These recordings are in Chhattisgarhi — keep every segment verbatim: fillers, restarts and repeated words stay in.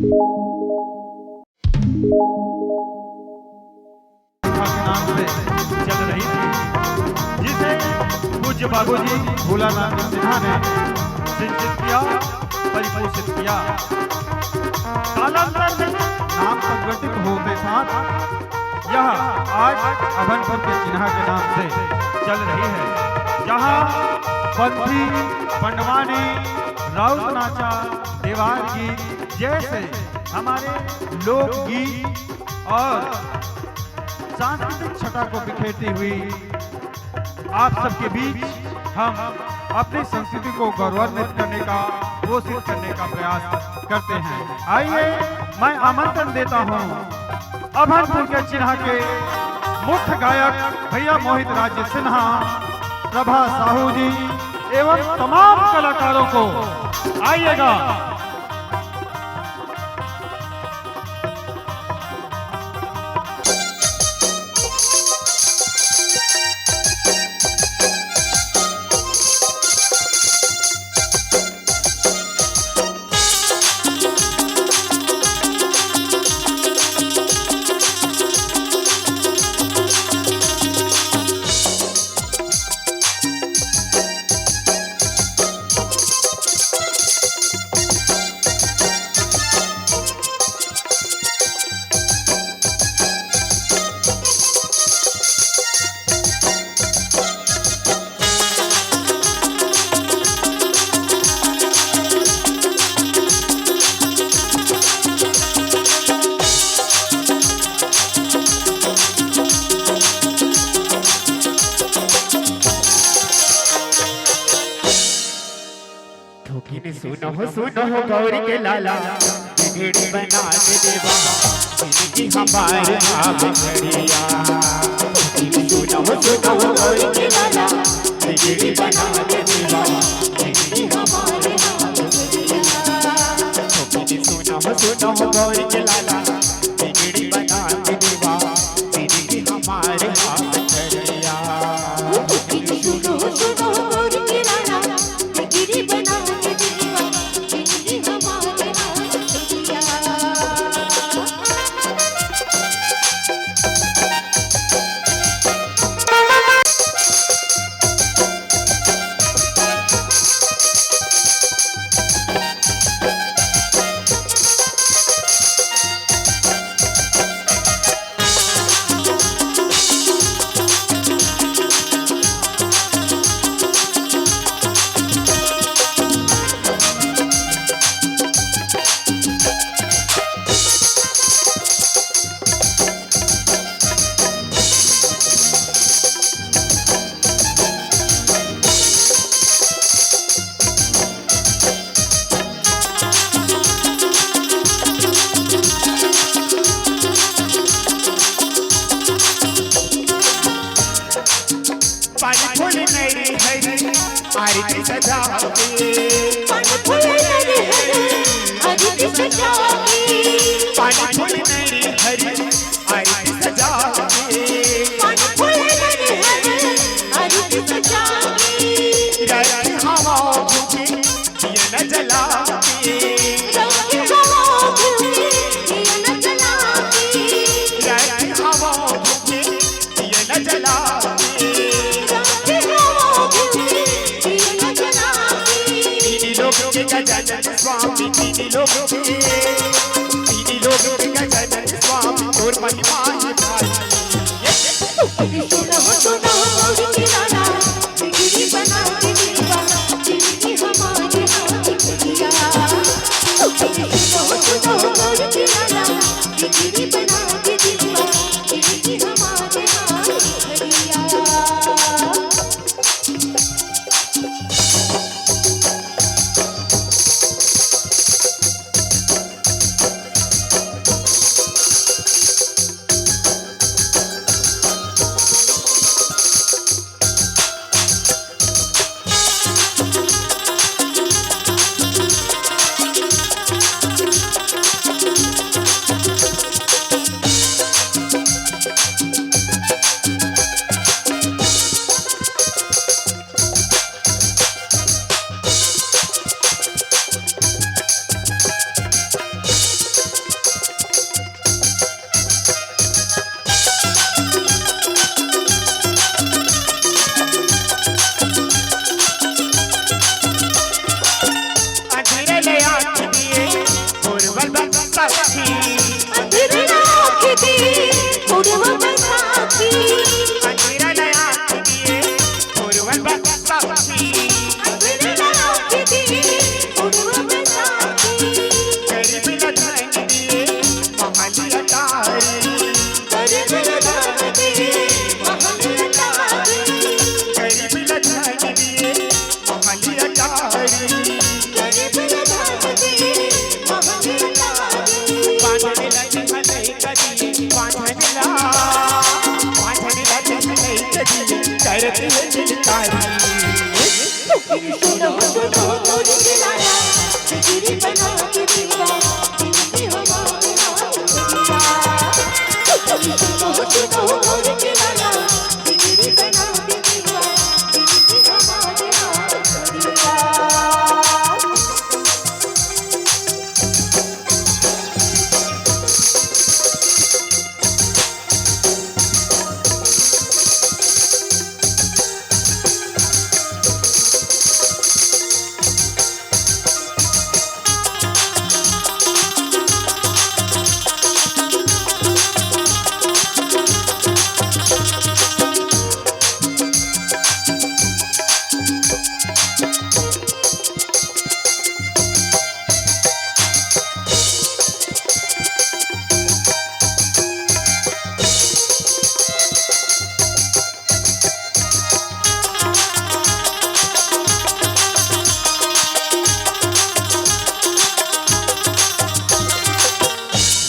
के नाम से चल रही थी, जिसे पूज्य बाबूजी भोलानाथ सिन्हा ने सिंचित किया, परिपोषित किया। कालांतर में नाम परिवर्तित होते साथ यह आज अभनपुर के चिन्हा के नाम से चल रही है, जहां पंथी, पंडवानी, राउत नाचा, देवार गीत जैसे हमारे लोकगीत और सांस्कृतिक छटा को बिखेरती हुई आप सबके बीच हम अपनी संस्कृति को गौरवान्वित करने का, पोषित करने का प्रयास करते हैं। आइए, मैं आमंत्रण देता हूं अभनपुर के चिन्हा के मुख्य गायक भैया मोहित राज सिन्हा, प्रभा साहू जी एवं तमाम कलाकारों को। आइएगा। ठोकिन सुनो, सुनो गौरी के लाला, बिगड़ी बना के देवा, जिंदगी हमारे आवे घड़िया। ठोकिन सुनो, सुनो गौरी के लाला, बिगड़ी बना के देवा, जिंदगी हमारे आवे घड़िया। ठोकिन सुनो, सुनो गौरी के लाला, बिगड़ी बना के देवा, जिंदगी हमारे आवे घड़िया। सुनो, सुनो गौरी के लाला, बिगड़ी बना के देवा, जिंदगी हमारे हाथ चलिया। पानी फूल नैरी हरी आरती सजाओगे। पानी फूल नैरी हरी आरती सजाओगे। पानी फूल नैरी हरी आरती सजाओगे। पानी फूल नैरी हरी आरती सजाओगे। रात हवा भूखे दिया न जला के। रात हवा भूखे दिया न जला के। रात हवा भूखे दिया न जला के। रात हवा भूखे दिया न जला के। तीन लोक के गजानन स्वामी, तीन लोक के, तीन लोक के गजानन स्वामी, तोर महिमा है भारी। सुनो, सुनो, गौरी के लाला, बिगड़ी बना के देवा, जिंदगी हमारे हाथ चलिया। सुनो, सुनो, गौरी के लाला, बिगड़ी बना के देवा, जिंदगी हमारे हाथ चलिया।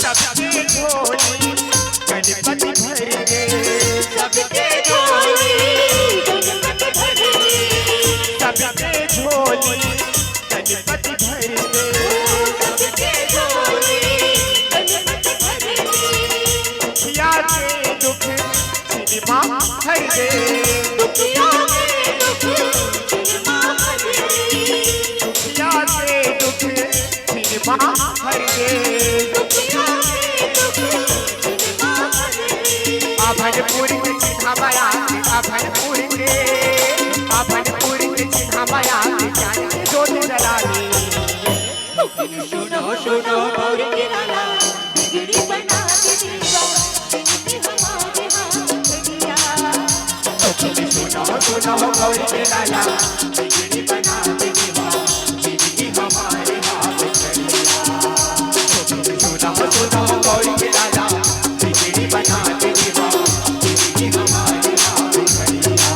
सबके झोली गणपति भर दे। सबके झोली गणपति भर दे। सबके झोली गणपति भर दे। सबके झोली गणपति भर दे। दुखिया के दुख छिन माँ हर दे। दुखिया के दुख छिन माँ हर दे। दुखिया के दुख छिन माँ हर दे। दुखिया के दुख छिन माँ हर दे। अभनपुर के चिन्हा बया, अभनपुर के, अभनपुर के चिन्हा बया, ज्योत जलावी। सुनो, सुनो, गौरी के लाला, बिगड़ी बना दे देवा, जिंदगी हमारे हाथ दिया। सुनो, सुनो, गौरी के लाला, बिगड़ी बना दे देवा, जिंदगी हमारे हाथ दिया। सुनो, सुनो, गौरी के लाला, बिगड़ी बना दे देवा, जिंदगी हमारे हाथ दिया।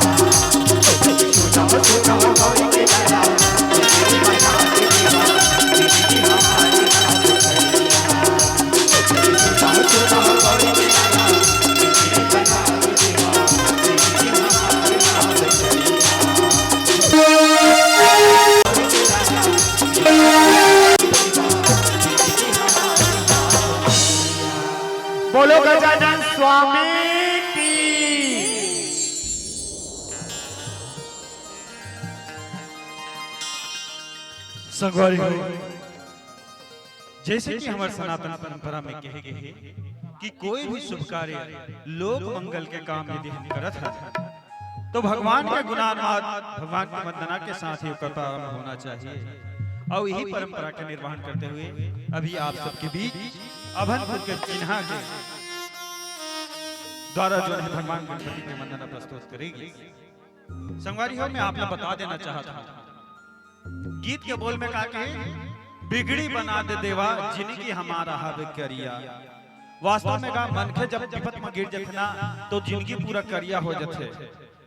सुनो, सुनो, गौरी के लाला, बिगड़ी बना दे देवा, बोलो गजानन स्वामी की। संगवारी हो, जैसे कि हमर सनातन परंपरा में कहे गए हे कि कोई भी शुभ कार्य, लोक मंगल के काम यदि हम करत हन, तो भगवान के गुणानुवाद, भगवान के वंदना के साथ ही ओकर प्रारंभ होना चाहिए। और यही परंपरा के निर्वहन करते हुए अभी आप सबके बीच अभनपुर के चिन्हा के द्वारा जो है भगवान गणपति के वंदना प्रस्तुत करेगी। संगवारी हो, मैं आप ला बता देना चाहत हूँ, गीत के बोल में का कहे, बिगड़ी बना दे देवा, जिनगी हमारा हवे करिया। वास्तव में का, मनखे जब विपत में गिर जथे ना, तो जिंदगी पूरा करिया हो जथे,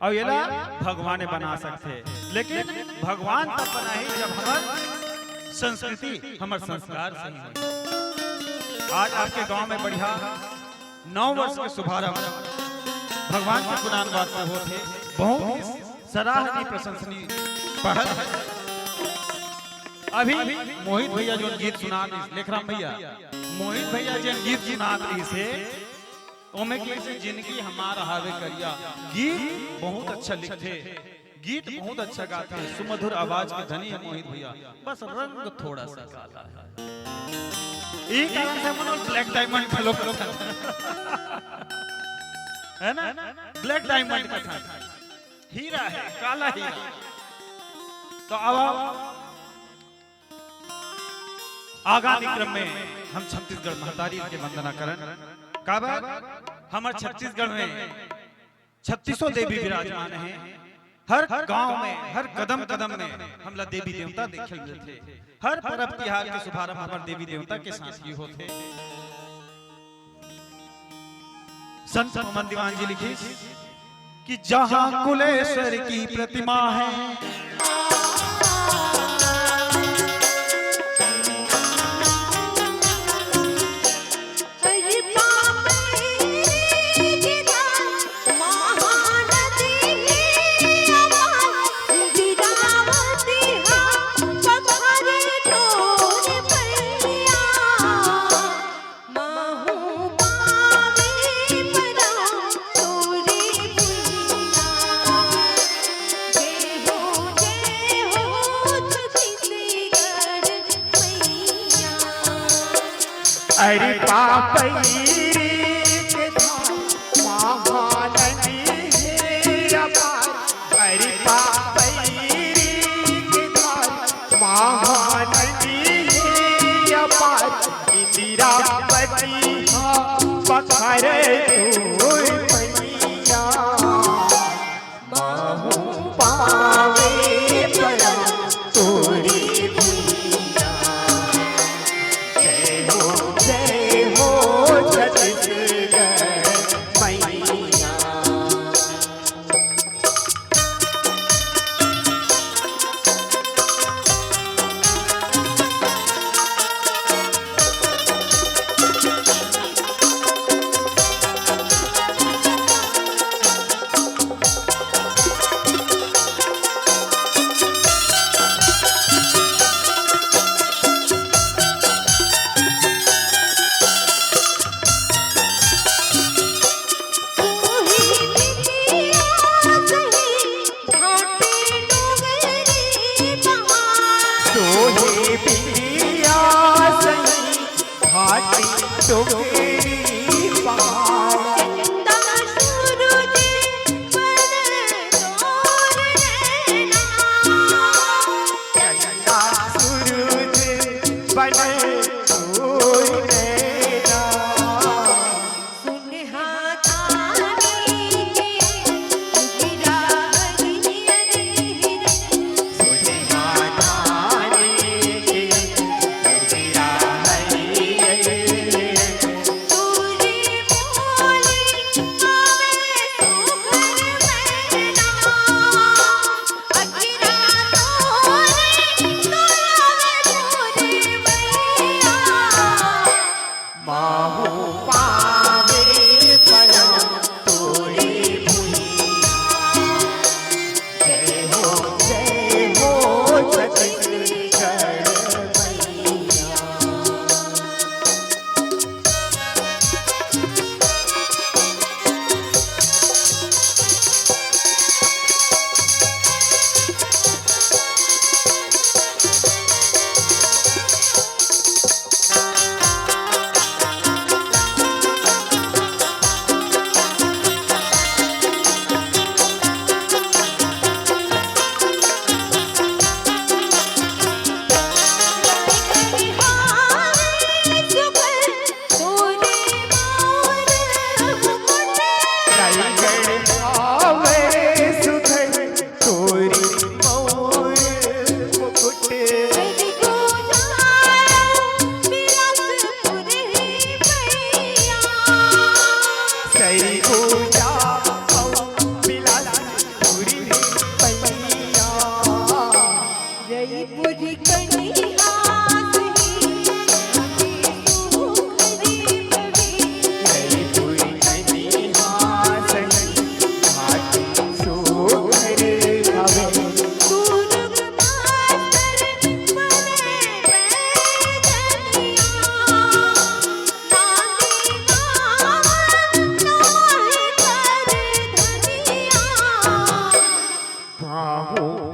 और येला भगवान बना सकथे। लेकिन भगवान तब बनाही, जब हमर संस्कृति, हमर संस्कार सही होही। आज आपके गांव में बढ़िया नव वर्ष के शुभारंभ भगवान के गुणानुवाद से होत हे। बहुत ही सराहनीय, प्रशंसनीय पहल है। अभी मोहित भैया जो गीत सुनात रहिस, लेखराम भैया, मोहित भैया जो गीत सुनात रहिस हे, ओमे कहिस हे जिनगी हमार हावे करिया। गीत बहुत अच्छा लिखथे, गीत बहुत अच्छा गाथे, सुमधुर आवाज के धनी है मोहित भैया, बस रंग थोड़ा सा काला है। यही कारण से हमन ब्लैक डायमंड घलो कथन। है ना? ब्लैक डायमंड कथन। हीरा है, काला हीरा। तो अब आगामी क्रम में हम छत्तीसगढ़ महतारी के वंदना करन। काबर हमर छत्तीसगढ़ में छत्तीसों देवी विराजमान हैं। हर गांव में, हर कदम कदम में हमला देवी देवता देखे मिलथे। हर परब तिहार के शुभारंभ हमर देवी देवता के साथ ही होथे। संत पवन दीवान जी लिखिस कि जहां कुलेश्वर की प्रतिमा है, अरे पापैरी के धार महानदी हे अपार, अरे पापैरी के धार महानदी हे अपार, इंदिरावती हा पखारे तोर पैया। महूं पावे परम तोरी भुइयां। जय हो, जय हो छत्तीसगढ़ मैया। तोहे बिंदिया सही घाटी डोंगरी पहाड़। चंदा सूरज बन तोर नैना। चंदा सूरज बन तोर नैना। महूं पावे परम तोरी भुइयां। जय हो, जय हो छत्तीसगढ़ मैया।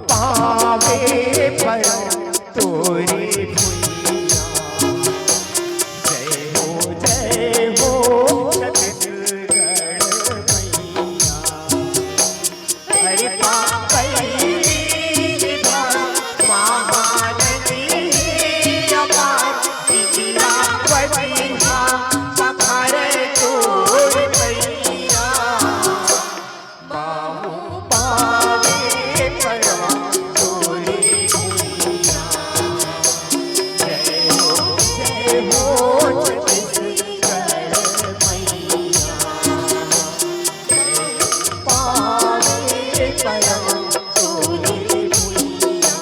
पावे परम तोरी भुइयां। जय हो, जय हो छत्तीसगढ़ मैया। अरे पापैया महानदी अपार, इतना बड़ी पखारे तोर पैया। महूं पावे परम तोरी भुइयां। जय हो, जय हो छत्तीसगढ़ मैया। पावे परम तोरी भुइयां।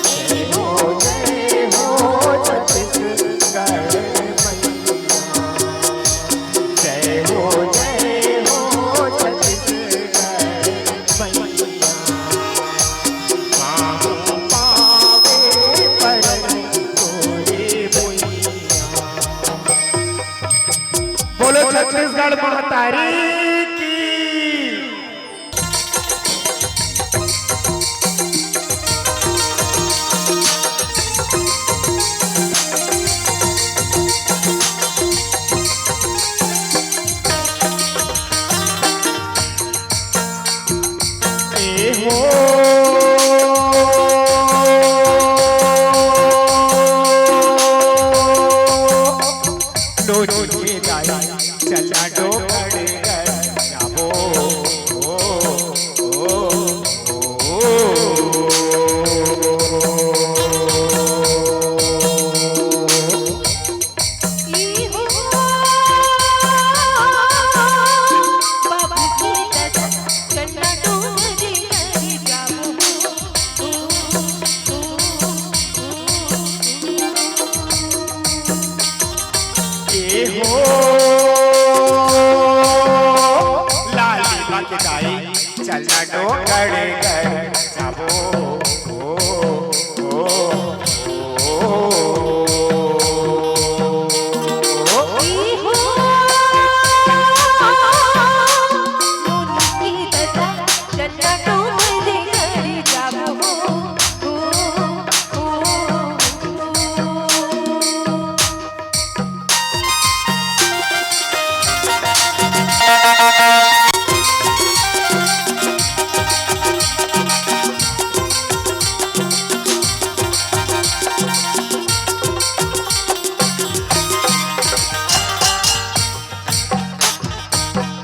जय हो, जय हो छत्तीसगढ़ मैया। जय हो, जय हो छत्तीसगढ़ मैया। महूं पावे परम तोरी भुइयां। बोलो छत्तीसगढ़ महतारी की। टोरी के दाई, चलना डोंगरगढ़ जाबो। ओ, ओ, ओ, ओ। ए हो लाली बा के दाई, चलना डोंगरगढ़ जाबो। ओ, ओ, ओ, ओ।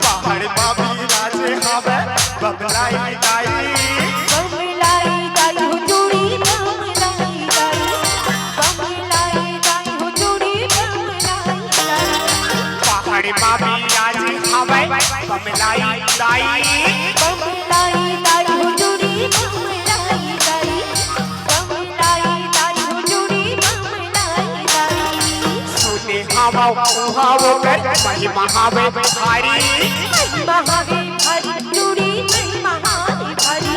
पहाड़ मा बिराजे हवय बमलाई दाई। बमलाई दाई हो चूड़ी बमलाई दाई। बमलाई दाई हो चूड़ी बमलाई दाई। पहाड़ मा बिराजे हवय बमलाई दाई। बमलाई दाई हो चूड़ी बमलाई दाई। बमलाई दाई हो चूड़ी बमलाई दाई। सुने हवव उहां ओकर महिमा हवे भारी। महिमा हवे भारी चूड़ी महिमा हवे भारी।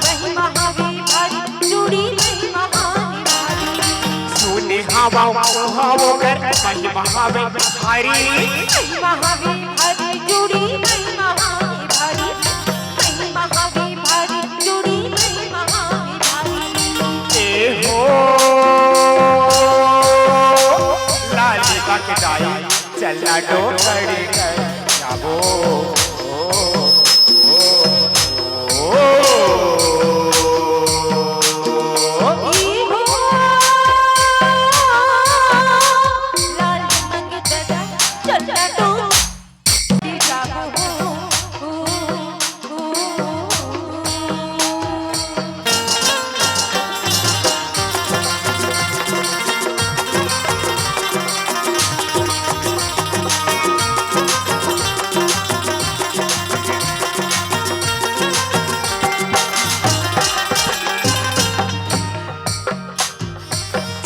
महिमा हवे भारी चूड़ी महिमा हवे भारी। सुने हवव उहां ओकर महिमा हवे भारी। महिमा हवे भारी चूड़ी महिमा हवे भारी। महिमा हवे भारी चूड़ी महिमा हवे भारी। ए हो लाली बा के दाई, चलना डोंगरगढ़ जाबो। ओ, ओ, ओ, ओ।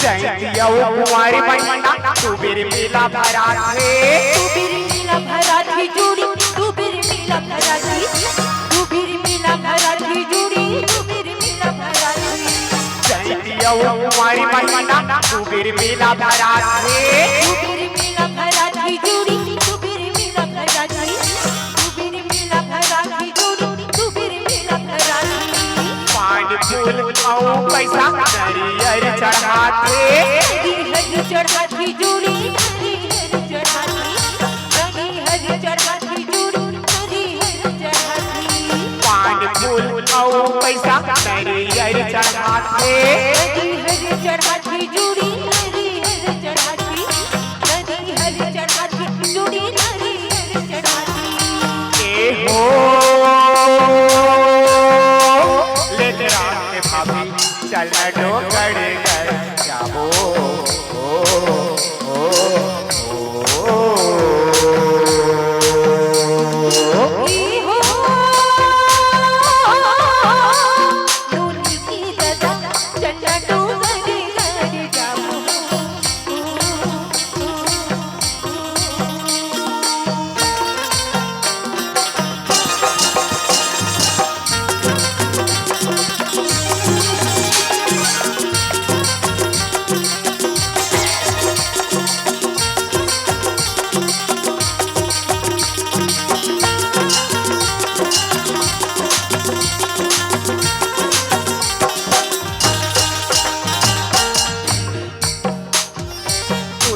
जयंती अउ कुंवारी महीना, सुबेर मेला भराथे। सुबेर मेला भराथे जोड़ी, सुबेर मेला भराथे। सुबेर मेला भराथे जोड़ी, सुबेर मेला भराथे। जयंती अउ कुंवारी महीना, सुबेर मेला भराथे। सुबेर मेला भराथे जोड़ी, सुबेर मेला भराथे। सुबेर मेला भराथे जोड़ी, सुबेर मेला भराथे। पान फूल अउ पैसा नरियर चढ़ाथे। नरियर चढ़ाथे जोड़ी, नरियर चढ़ाथे। नरियर चढ़ाथे जोड़ी, नरियर चढ़ाथे। पान फूल अउ पैसा नरियर चढ़ाथे। नरियर चढ़ाथे जोड़ी, नरियर चढ़ाथे। नरियर चढ़ाथे जोड़ी, नरियर चढ़ाथे। ए हो लेके रात के भाभी, चल डोंगरगढ़ जाबो। ओ, ओ, ओ, ओ।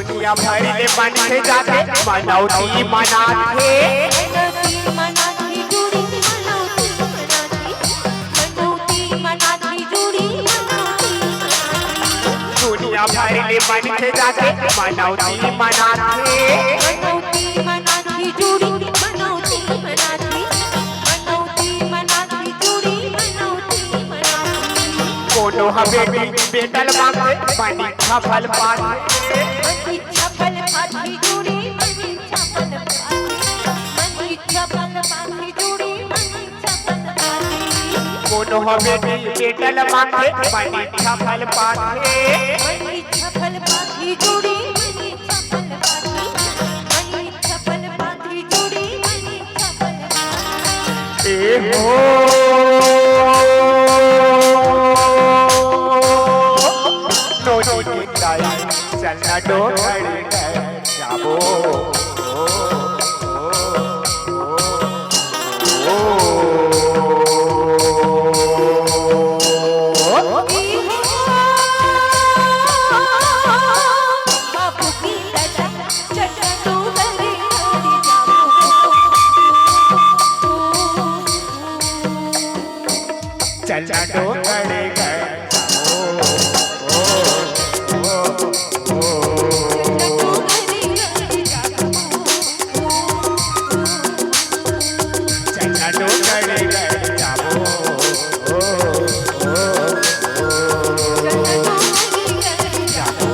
दुनिया भर ले मनखे जाथे, मनौती मनाथे। मनौती मनाथे जुड़ी, मनौती मनाथे। मनौती मनाथे जुड़ी, मनौती मनाथे। दुनिया भर ले मनखे जाके मनौती मनाथे। मनौती मनाथे जुड़ी, मनौती मनाथे, मनौती मनाथे जुड़ी, मनौती मनाथे। कोनो ह बेटी बेटा ल मांगे, मन इच्छा फल पाथे। मन इच्छा फल पाथे जुड़ी, मन इच्छा फल पाथे, मन इच्छा फल पाथे जुड़ी, मन इच्छा फल पाथे। कोनो ह बेटी बेटा ल मांगे, मन इच्छा फल पाथे। मन इच्छा फल पाथे जुड़ी, मन इच्छा फल पाथे, मन इच्छा फल पाथे जुड़ी, मन इच्छा फल पाथे। ए हो, नोनी के दाई, चलना डोंगरगढ़ जाबो। चलना डोंगरगढ़ जाबो। ओ, ओ, ओ, ओ। चलना डोंगरगढ़ जाबो। ओ, ओ, ओ, ओ। जाबो।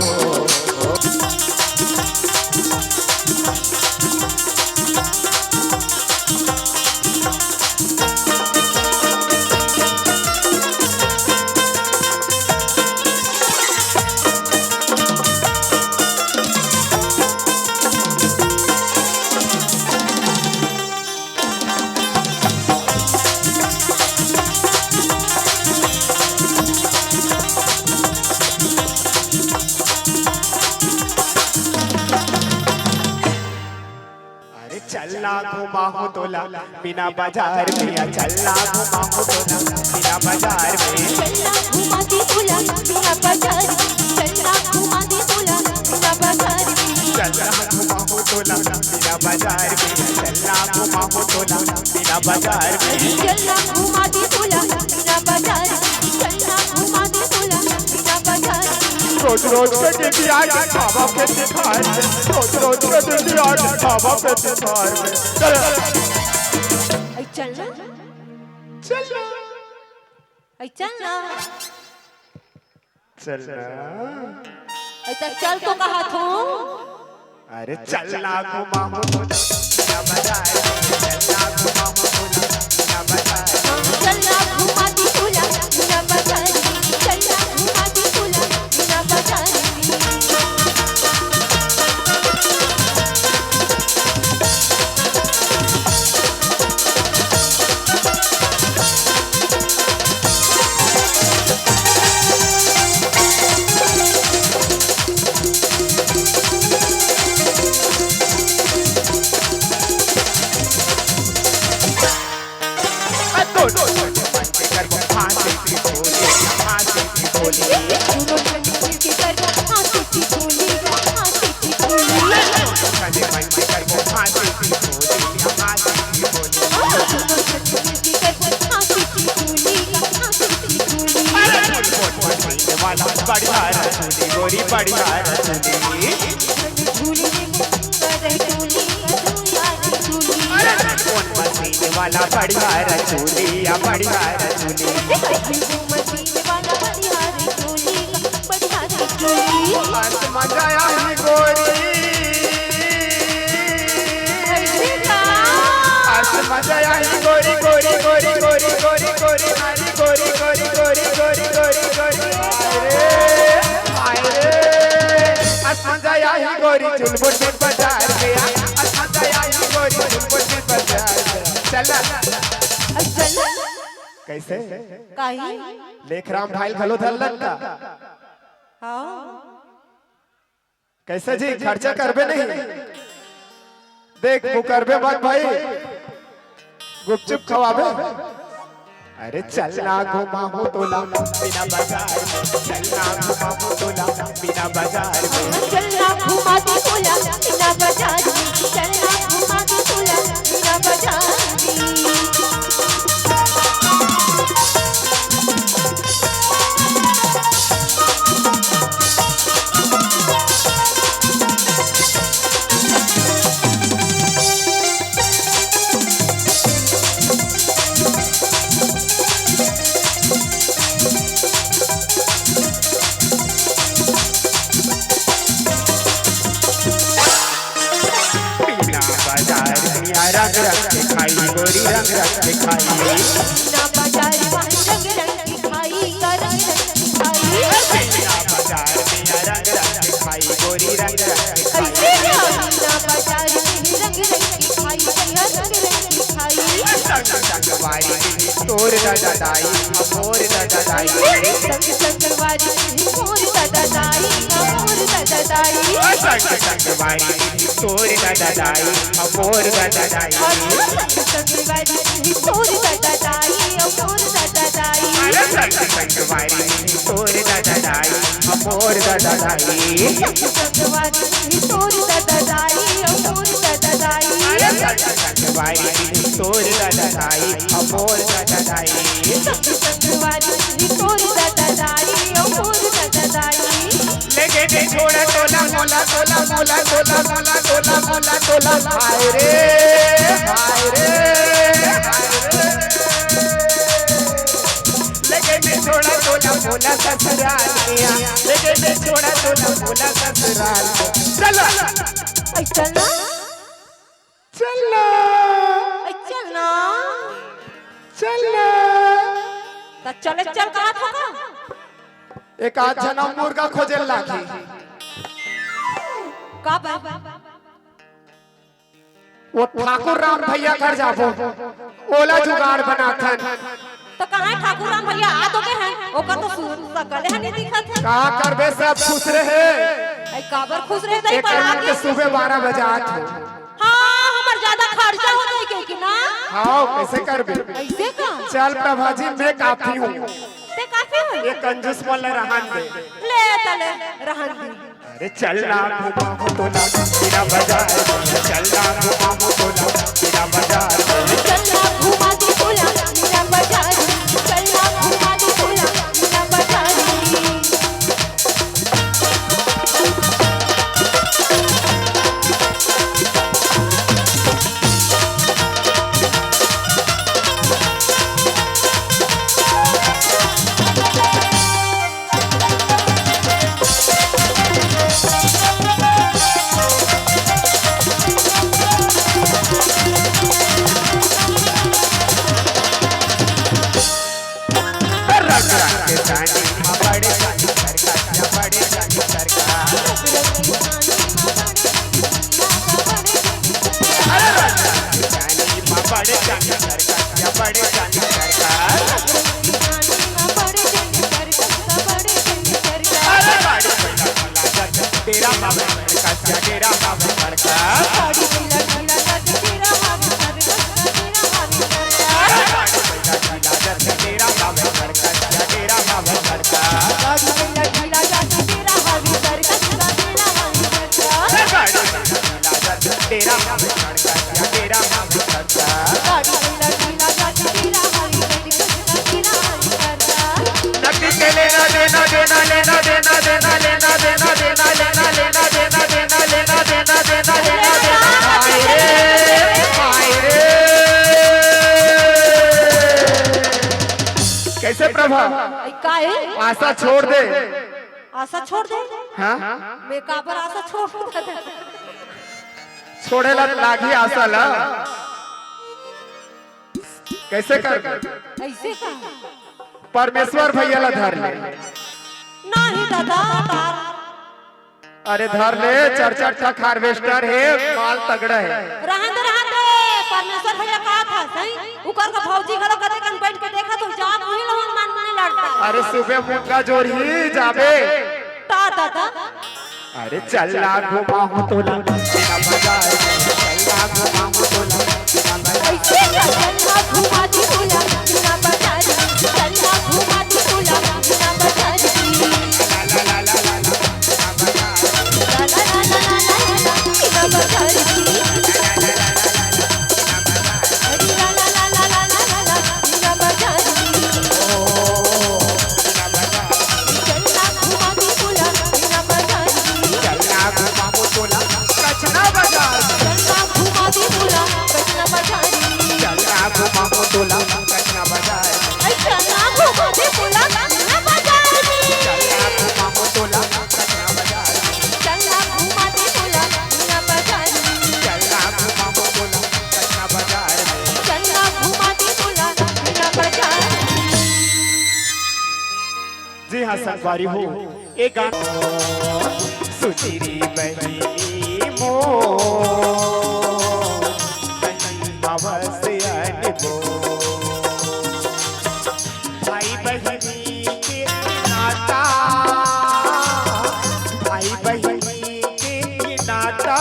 अरे चलना घुमाहूं तोला मीना बाजार में, चलना घुमाहूं तोला मीना बाजार में। चलना घुमा दे तोला मीना बाजार में, चलना घुमा दे तोला मीना बाजार में। चलना घुमाहूं तोला मीना बाजार में, चलना घुमाहूं तोला मीना बाजार में। चलना घुमा दे तोला मीना बाजार में, चलना घुमा दे तोला मीना बाजार में। रोज रोज के ड्यूटी आज खावा के तिखार में, रोज रोज के ड्यूटी आज खावा के तिखार में। चल। ऐ चल ना। चल ना। ऐ चल ना। चल ना। ऐ त चल तो कहा थो। अरे चलना घुमाहूं तोला मीना बाजार में, चलना घुमाहूं तोला मीना बाजार में। चलना घुमा दे तोला मीना बाजार में, चलना घुमा दे तोला मीना बाजार में। बढ़िया रचुली गोरी, बढ़िया रचुली। अरे कौन मशीन वाला बढ़िया रचुली, या बढ़िया रचुली। आज मजा आई गोरी। आज मजा आई गोरी, गोरी, गोरी, गोरी, गोरी, गोरी, नारी गोरी, गोरी, गोरी, गोरी, गोरी, गोरी। अरे, हाय रे। आज मजा आई गोरी, चुलबुल बाजार गया। आज मजा आई गोरी, चुलबुल बाजार गया। चल। चल। कैसे? काई? लेखराम भाई घलो धर लंका। हाँ। कैसे जी, खर्चा करबे नहीं? देख, मुकरबे मत भाई, गुपचुप खवाबे। अरे चलना घुमाहूं तोला मीना बाजार में, चलना घुमाहूं तोला मीना बाजार में। चलना घुमा दे तोला मीना बाजार में, चलना घुमा दे तोला मीना बाजार में। रंग दिखाई। मीना बाजार में रंग रंग दिखाई, का रंग रंग दिखाई। मीना बाजार में रंग रंग दिखाई, गोरी रंग रंग दिखाई। ऐसे क्या? मीना बाजार में रंग रंग दिखाई, भैया रंग रंग दिखाई। संग संग वारी तोर दादा दाई, मोर दादा दाई। संग संग वारी मोर दादा दाई, मोर दादा दाई। संग संग वारी तोर दादा दाई, मोर दादा दाई। संग संग वारी तोर दादा दाई, मोर दादा दाई। अरे संग संग वारी तोर दादा दाई, मोर दादा दाई। संग संग वारी तोर दादा दाई, मोर दादा दाई। अरे संग संग वारी तोर दादा दाई, मोर दादा दाई। संग संग वारी तोर दादा दाई, मोर दादा दाई। लेके नहीं छोड़ा तोला, मोला तोला, मोला तोला, मोला तोला, मोला तोला। हाय रे, हाय रे, हाय रे। लेके नहीं छोड़ा तोला, मोला ससुराल में। लेके नहीं छोड़ा तोला, मोला ससुराल में। चलो। ऐ चल ना। चल ना। ऐ चल ना। चल ना। त चले चल कहा था का? एक आध झन मुर्गा खोजे लागही। का बा? वो ठाकुर राम भैया घर जाबो, ओला जुगाड़ बनाथन। त कहाँ ठाकुर राम भैया? आ तो गए हैं, ओकर तो सु-, सकल है नहीं दिखत है। का करबे, सब खुश रहे। ऐ काबर खुश रहे, सही एक पढ़ा के के। सुबह बारह बजे आत हो। हाँ, हमर ज्यादा खर्चा हो जाए के कि ना? हाँ, कैसे करबे? ऐसे का? चल प्रभा जी, मैं काफी हूँ। ते काफी हो? ये कंजूस मन ले रहन दे। ले तले रहन दे। अरे चलना घुमाहूँ तोला मीना बाजार में, चलना घुमाहूँ तोला मीना बाजार में। चलना घुमा दी तोला मीना बाजार, चलना घुमा दी तोला मीना बाजार। रंग रंग के साड़ी मा बड़े जानी सरकार, या बड़े जानी सरकार। अरे रंग रंग के साड़ी मा बड़े जानी सरकार, या बड़े जानी सरकार। अरे गाड़ी पहिला पहिला जब डेरा मा बड़का, या डेरा मा बड़का। कैसे प्रभा? ऐ का है? आशा छोड़ दे। आशा छोड़ दे? हाँ? मैं काबर आशा छोड़ दे? छोड़े ला लागी आशा ला। कैसे कर? ऐसे का? परमेश्वर भैया ला धर ले। नहीं दादा, तार अरे धर ले, चार चार ठक harvester हे, माल तगड़ा हे। रहन दे, रहन दे, परमेश्वर भैया कहा था सही, उकर का भौजी घलो कते कन बैठ के देखा तो जात नहीं लोगन मन माने लड़ता। अरे सुबह मुंगा जोर ही जाबे। ता दादा। अरे चलना घुमाहूँ तोला मीना बाजार, चलना घुमाहूँ तोला मीना बाजार। ऐसे का चलना घुमा दी तोला मीना बाजार, चलना घुमा दी तोला मीना बाजार। संगवारी हो, ए गाना सुनरी बहिनी मोर, कहीं हवस अनमोल। भाई बहिनी के नाता, भाई बहिनी के नाता,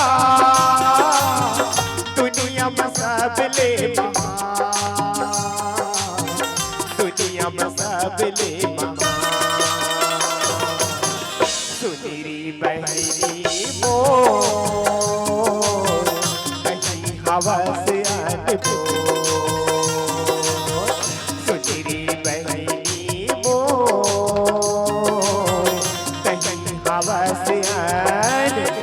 दुनिया में सबले महान, दुनिया में सबले महान। सुनरी बहिनी मोर, कहीं हवस अनमोल। सुनरी बहिनी मोर, कहीं हवस अनमोल।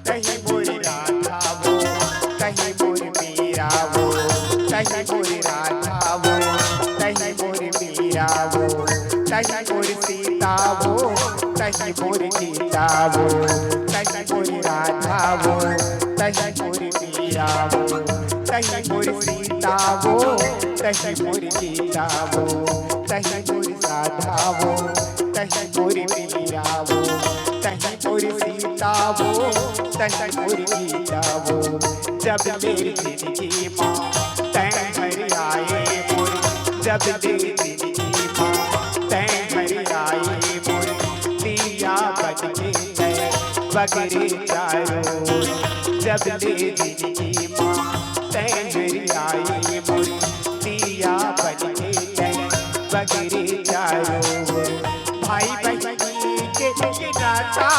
तहीं मोर राधा वो, तहीं मोर मीरा वो, तहीं मोर राधा वो, तहीं मोर मीरा वो, तहीं मोर सीता वो, तहीं मोर गीता वो, तहीं मोर राधा वो, तहीं मोर मीरा वो, तहीं मोर सीता वो, तहीं मोर गीता वो, तहीं मोर राधा वो, तहीं मोर मीरा वो, तहीं मोर सीता वो, तहीं मोर गीता वो। जब ले जिनगी मा तैं हर आए मोर, जब ले जिनगी मा तैं हर आए मोर, दिया बन के तैं बगरे चारों ओर। जब ले जिनगी मा तैं हर आए मोर, दिया बन के तैं बगरे चारों ओर। भाई बहिनी के नाता,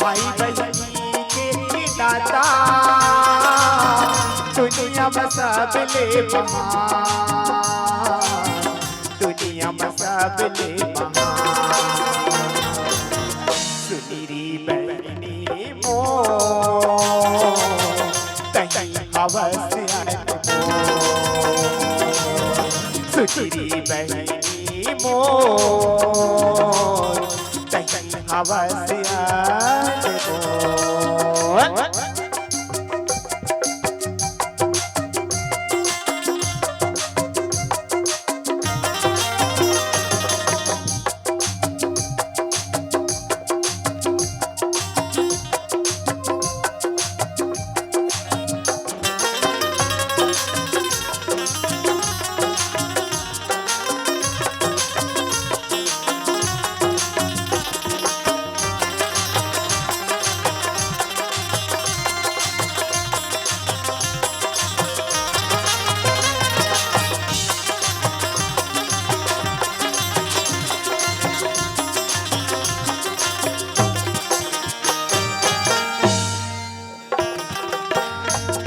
भाई बहिनी के नाता, दुनिया में सबले महान, दुनिया में सबले महान। सुनरी बहिनी मोर, तहीं हवस अनमोल। सुनरी बहिनी मोर, तहीं हवस अनमोल।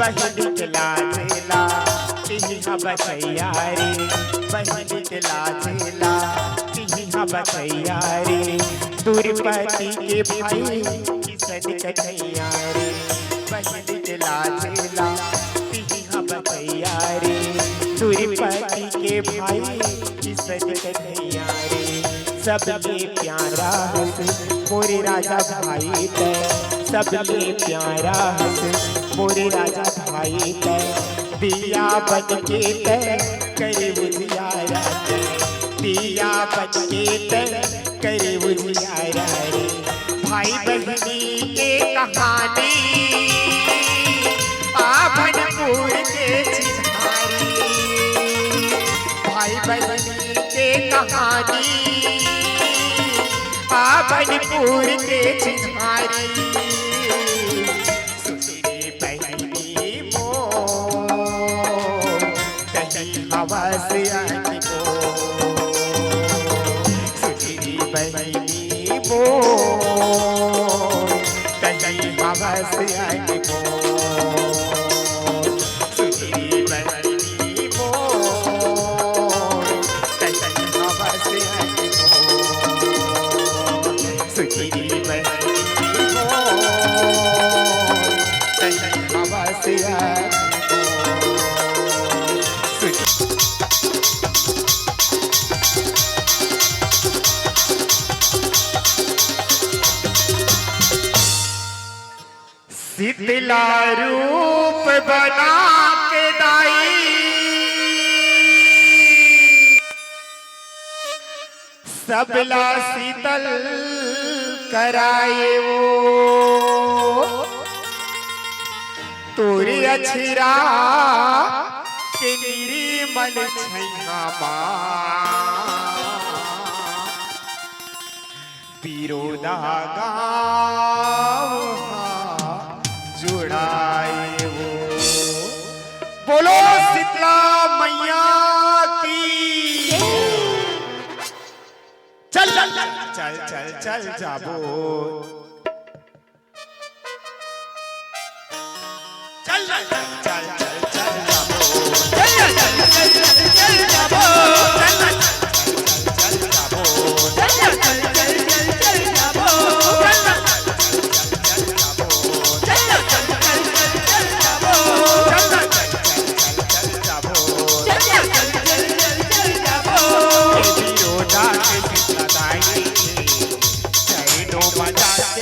बहिनी के लाज ला तिही ह बचैया रे, बहिनी के लाज ला तिही ह बचैया रे। दुर्पति के भाई किसन कन्हैया रे, बहिनी के लाज ला तिही ह बचैया रे। दुर्पति के भाई किसन कन्हैया रे। सबले प्यारा हस मोरे राजा भाई तैं, सबले प्यारा हस मोरे राजा भाई तैं। दिया बन के तैं करे उजियारा तैं, दिया बन के तैं करे उजियारा रे। भाई बहिनी के कहानी आभनपुर के चिन्हारी, भाई बहिनी के कहानी आभनपुर के चिन्हारी। सुनरी बहिनी मोर, हवस आनी बोल, सुधीरी बहिनी बोल, तहीं हवस आनी बोल, सुधीरी बहिनी बोल, तहीं हवस आनी बोल, सुधीरी बहिनी बोल, तहीं हवस आनी बोल, सुधीरी शीतला रूप बना के दाई, सबला शीतल कराए वो। तोरे अछरा के निर्मल छैया मा बिरोदा गाँव हा जुड़ाए वो। बोलो शीतला मैया की। चल, चल, चल, चल, चल, चल जाबो। चल, चल, चल, चल, चल, चल जाबो। चल, चल, चल, चल, चल जाबो। चल, चल, चल, चल, चल जाबो। चल, चल, चल, चल, चल जाबो। चल, चल, चल, चल, चल जाबो। चल, चल, चल, चल, चल जाबो। चल, चल, चल, चल, चल जाबो। चल, चल, चल, चल, चल जाबो। ए बिरोदा के शीतला दाई के, जय नो मजा के